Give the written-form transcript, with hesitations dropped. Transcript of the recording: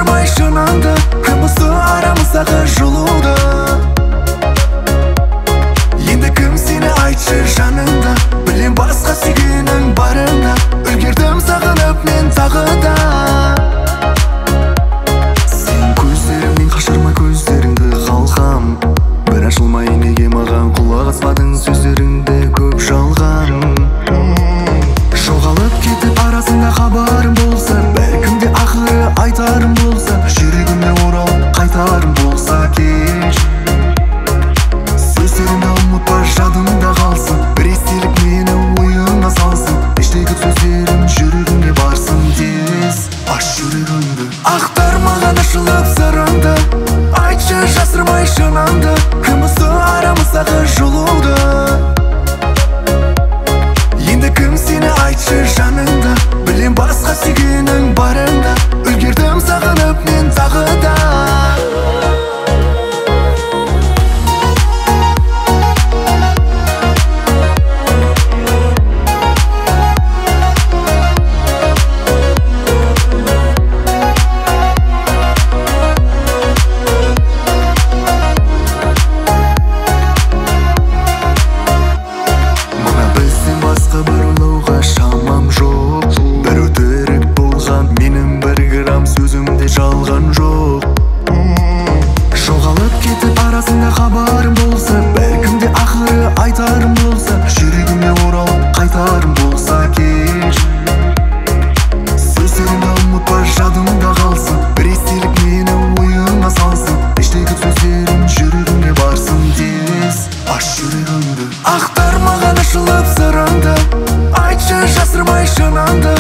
жасырмай шыныңды. Кім бұзды арамыздағы жылуды? Енді кім сені айтшы жаныңда? Білем басқа сүйгенің барында. Үлгердім сағынып мен тағы да. Сен көздерімнен қашырма көздеріңді қалқам. Бір ашылмай неге маған құлақ аспадың, сөздеріңде көп жалған. Жоғалып кетіп арасында хабарым болса, бәлкім де ақыры айтарым болса, жүрегіме оралып қайтарым болса кеш. Сөздерімді ұмытпа, жадыңда қалсын, бір естелік мені ойыңа салсын. Іштегі сөздерім жүрегіңе барсын тез. Аш жүрегіңді, ақтар маған ашылып сырыңды. Айтшы жасырмай шыныңды. Кім бұзды арамыздағы жылуды? Енді кім сені айтшы жаныңда? Білем басқа сүйгенің барында. Үлгердім сағынып мен тағы да. Шамам жоқ, бір өтірік болған менің бір грамм сөзімде жалған жоқ. Жоғалып кетіп арасында хабарым болса, бәлкім де ақыры айтарым болса, жүрегіме оралып қайтарым болса кеш. Сөздерімді ұмытпа, жадыңда қалсын, бір естелік мені ойыңа салсын. Іштегі сөздерім жүрегіңе барсын тез. Аш жүрегіңді, ақтар маған ашылып сырыңды. Айтшы жасырмай шыныңды.